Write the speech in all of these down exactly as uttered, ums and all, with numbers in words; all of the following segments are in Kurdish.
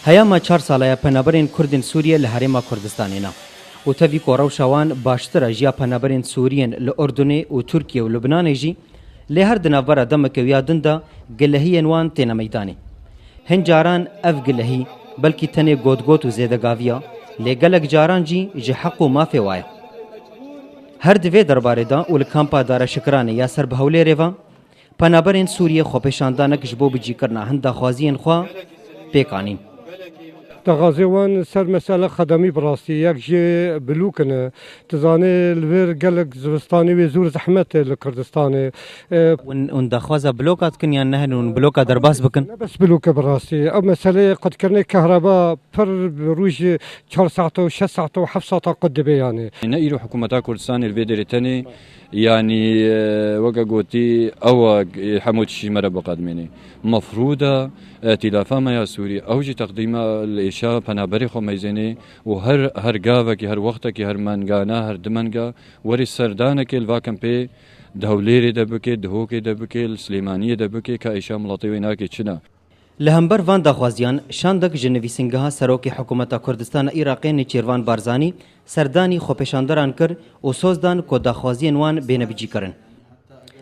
Heyama çar sala ya penaberên Kurdên Sûriye li Herêma Kurdistanê ne û tevî ku rewşa wan baştir e ji ya penaberên Sûriyên li Urdunê û Tirkiye û Lubnanê jî, lê her di navbera demeke wî ya din de gilehiyên wan têne meydanê. Hin caran ev gilehî belkî tenê gotgot û zêdegaviya, lê gelek caran jî ji heq û mafê wa ye. Her di vê derbarê de û li kampa Dara Şikiranê ya ser bi Hewlêrê ve, penaberên Sûriyê xwepêşandanek ji bo bicîkirina hin daxwaziyên xwe pêk anîn. Daxwazê wan ser mesela xedemî bi rastî yek jê bilûk in. Tu zanê li vir gelek zivistanê wê zor zehmet e li Kurdistanê. E, Hûn, hûn daxwaza bloka dikin yan ne, hûn bloka derbas bikin? Ne bes bilûke bi rastî. Ev meseleyê qutkirinê kehreba pir bi rûj çar saeta û şeş saeta û heft saeta qut dibe yani. Ne îro hikûmeta Kurdistanê li vê derê tenê, yanî, e, weke gotî, ew e, e, hemû tiştî me re biqedmênê. Mefrûd e, îtîlafa me ya Sûrî, ew jî teqdîma li êşa penaberê xwe meyzênê û her, her gavekî, her wextekî, her mengana, her du menga werî serdanekê li va kempê di Hewlêrê de bike, Dihokê de bike, li Silêmaniyê de bike, ka êşa miletê wê nake çi ne. Li hember van daxwaziyan, şandek ji nivîsingeha Serokê Hikûmeta Kurdistana Iraqê Nêçîrvan Barzanî serdanî xwepêşanderan kir û soz dan ku daxwaziyên wan bêne bicîkirin.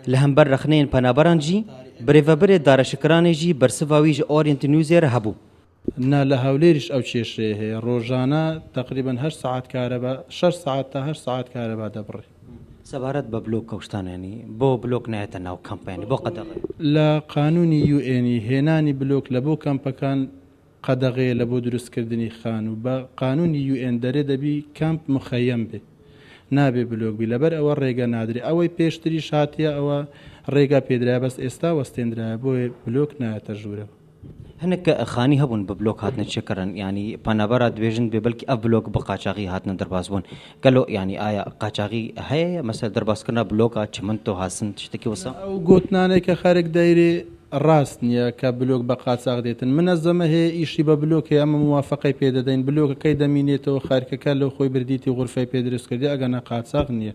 Li hember rexneyên penaberan jî, birêvebirê Dara Şikiranê jî bersiva wî ji Orient Newsê re hebû. Na li Hewlêrîş ew kêşeyê heye. Rojane teqrîben heşt saet kareba, şeş saet ta heşt saet kareba debirê. Sebaret bi blok kewştan, yanî bo blok nehete nav kampa, yanî bo qedexe. Li qanûnî U N ê hênanî blok li bo kampekan qedexeyê li bo dirustkirdinî xan û bi qanûnî U N derê debî kamp muxeyem bê. Nabê blok bî. Leber ewe rêge nadirê. Ew ê pêştirî şatiye ewe rêge pêdiraye, bes êsta westêndiraye. Boyê blok nayete jûre. Hinek xanî hebûn bi blok hatine çêkirin. Yanî penabera dibêjin bê belkî ev blok bi qaçaxî hatine derbas bûn. Gelo, yanî, aya qaçaxî heye? Mesela derbaskirina bloka, çimento, hasin, tiştekî wisa? Ew gotinanê ke xerik deyrê rast niye ke blok bi qaçax dêtin. Minezeme heye, îşî bi blok heye, em muwafeqey pê dideyn. Blokekey demînêtê û xerikeke li xwe birdîtî xurfey pê dirust kirdiye, egana qaçax niye.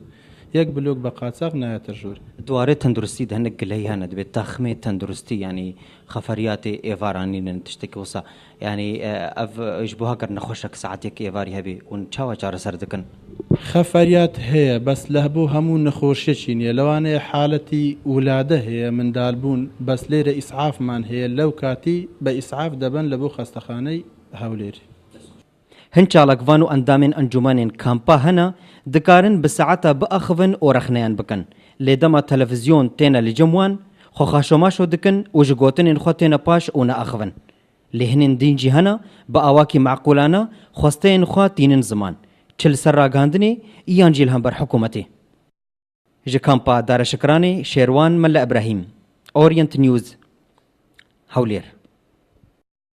Yek blok bi qaçax nayete jûr. Di warê tenduristî de hinek gileyî hene, dibê texmê tenduristî, yanî xeferiyatê êvaran nînin, tiştekî wisa. Yanî, e, ev ji bo heger nexweşek saet yek êvarî hebî, hûn çawa çareser dikin? Xeferiyat heye, bes lehbû hemû nexweşiyekî niye. Lewanê haletî wulade heye, mindalbûn, bes lêre îsafman heye, lew katî bi îsaf deben li bo xestexaney Hewlêrê. Hin çalakvan û endamên encûmenên kampa hene, dikarin bi saeta biaxivin û rexneyan bikin. Lê dema televîzyon têne li cem wan, xwe xaşomaşo dikin û ji gotinên xwe têne paş û neaxivin. Lê hinên din jî hene, bi awakî meqûlane xwesteyên xwe tînin ziman, çi li ser ragihandinê, yan jî li hember hikûmetê. Ji kampa Dara Şikiranê, Şêrwan Mele Ibrahîm, Orient News, Hewlêr.